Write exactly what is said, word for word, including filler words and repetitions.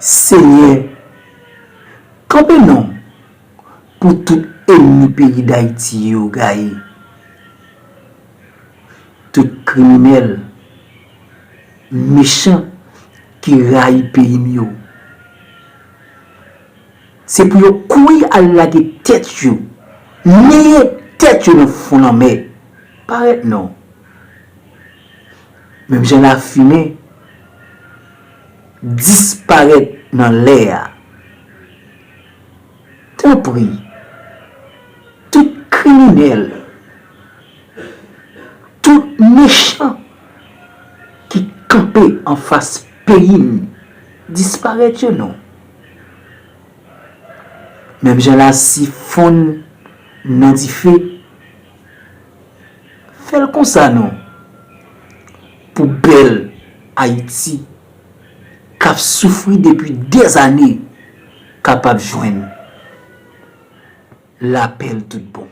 Senyè, kanpe non pou tout enmi peyi Dayiti yo gaye. Tout kriminèl, mechan ki rayi peyi m yo. Se pou yo kouri al lage tèt yo, neye tèt yo nan fon lanmè. Parèt non. Menm jan lafimen disparèt nan lè a. Tanpri, tout kriminèl, tout mechan ki kanpe anfas peyi m, disparèt yo non. Menm jan lasi fonn nan dife, fè l konsa non. Pou bèl Ayiti k ap soufri depi dèzane kapab jwenn lapè l tout bon.